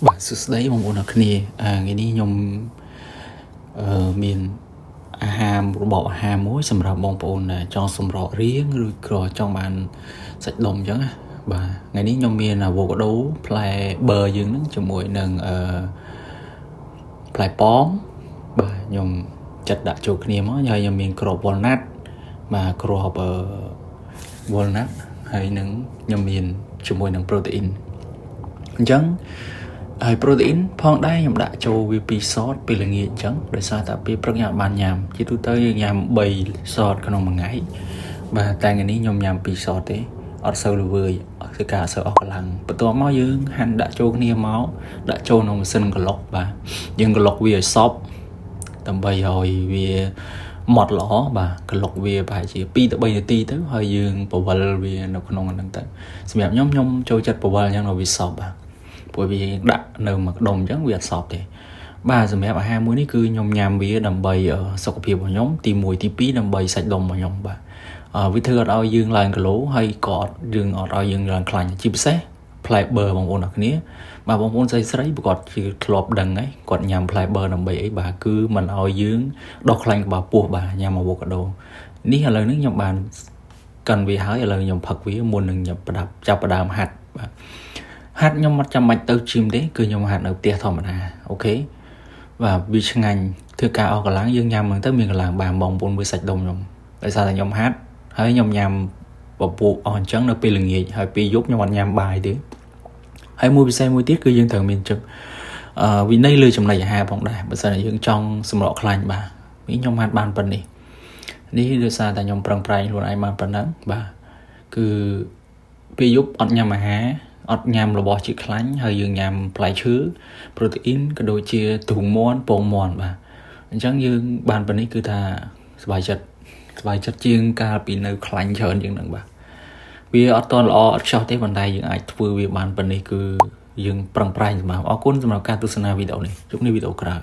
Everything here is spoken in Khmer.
បាទសួស្តីបងប្អូនអរគ្នាថ្ងៃនេះខ្ញុំមានអាហាររបបអាហារមួយសម្រាប់បងប្អូនដែលចង់សម្រករាងឬក៏ចង់បានសាច់ដុំអញ្ចឹងណាបាទថ្ងៃនេះខ្ញុំមានអាវ៉ូកាដូផ្លែបឺយើងហ្នឹងជាមួយនឹងផ្លែប៉ោមបាទខ្ញុំចាត់ដាក់ចូលគ្នាមកហើយខ្ញុំមានគ្រាប់ walnut បាទគ្រាប់walnut ហើយនឹងខ្ញុំមានជាមួយនឹង protein អញ្ចឹងហើយ protein ផងដែរខ្ញុំដាក់ចូលវា2សតពេលល្ងាចអញ្ចឹងដោយសារតែពេលព្រឹកខ្ញុំអត់បានញ៉ាំជាទូទៅយើងញ៉ាំ3សតក្នុងមួយថ្ងៃបាទតែថ្ងៃនេះខ្ញុំញ៉ាំ2សតទេអត់សូវល្វើយគឺការអត់សូវអស់កម្លាំងបន្ទាប់មកយើងហាន់ដាក់ចូលគ្នាមកដាក់ចូលក្នុងម៉ាស៊ីនក្លុកបាទយើងក្លុកវាឲ្យសព្វដើម្បីឲ្យវាម៉ត់ល្អបាទក្លុកវាប្រហែលជា2ទៅ3នាទីទៅហើយយើងពវល់វានៅក្នុងហ្នឹងទៅសម្រាប់ខ្ញុំខ្ញុំចូលចិត្តពវល់អញ្ចឹងឲ្យវាសព្វបាទព្រោះវាដាក់នៅមួយដុំអញ្ចឹងវាអត់សព្វទេបាទសម្រាប់អាហារមួយនេះគឺខ្ញុំញ៉ាំវាដើម្បីសុខភាពរបស់ខ្ញុំទី1ទី2ដើម្បីសាច់ដុំរបស់ខ្ញុំបាទវាធ្វើអត់ឲ្យយើងឡើងគីឡូហើយក៏អត់យើងអត់ឲ្យយើងឡើងខ្លាញ់ជាពិសេសផ្លែបឺបងប្អូនអរគ្នាបាទបងប្អូនស្រីស្រីប្រកាសជាធ្លាប់ដឹងហើយគាត់ញ៉ាំផ្លែបឺដើម្បីអីបាទគឺមិនឲ្យយើងដោះខ្លាញ់ក្បាលពោះបាទញ៉ាំអាវ៉ូកាដូនេះឥឡូវនេះខ្ញុំបានកិនវាហើយឥឡូវខ្ញុំផឹកវាមុននឹងខ្ញុំប្រដាប់ចាប់ផ្ដើមហាត់បាទហាត់ខ្ញុំអត់ចាំបាច់ទៅ gym ទេគឺខ្ញុំហាត់នៅផ្ទះធម្មតាOK បាទវាឆ្ងាញ់ធ្វើការអស់កម្លាំងយើងញ៉ាំហ្នឹងទៅមានកម្លាំងបាទបងប្អូនមើលសាច់ដុំខ្ញុំដោយសារតែខ្ញុំហាត់ហើយខ្ញុំញ៉ាំពពួកអស់អញ្ចឹងនៅពេលល្ងាចហើយពេលយប់ខ្ញុំអត់ញ៉ាំបាយទេហើយមួយពិសេសមួយទៀតគឺយើងត្រូវមានជឹកវិន័យលើចំណីអាហារផងដែរបើសិនជាយើងចង់សម្រកខ្លាញ់បាទនេះខ្ញុំហាត់បានប៉ុណ្នេះនេះដោយសារតែខ្ញុំប្រឹងប្រែងខ្លួនឯងបានប៉ុណ្ណឹងបាទគឺពេលយប់អត់ញ៉ាំអាហារអត់ញ៉ាំរបស់ជាខ្លាញ់ហើយយើងញ៉ាំផ្លែឈើប្រូតេអ៊ីនក៏ដូចជាទ្រូងមាន់ពងមាន់បាទអញ្ចឹងយើងបានប៉ុណ្នេះគឺថាសប្បាយចិត្តសប្បាយចិត្តជាងកាលពីនៅខ្លាញ់ច្រើនជាងហ្នឹងបាទវាអត់តន់ល្អអត់ខ្ចោះទេប៉ុន្តែយើងអាចធ្វើវាបានប៉ុណ្នេះគឺយើងប្រឹងប្រែងសម្រាប់អរគុណសម្រាប់ការទស្សនាវីដេអូនេះជួបគ្នាវីដេអូក្រោយ។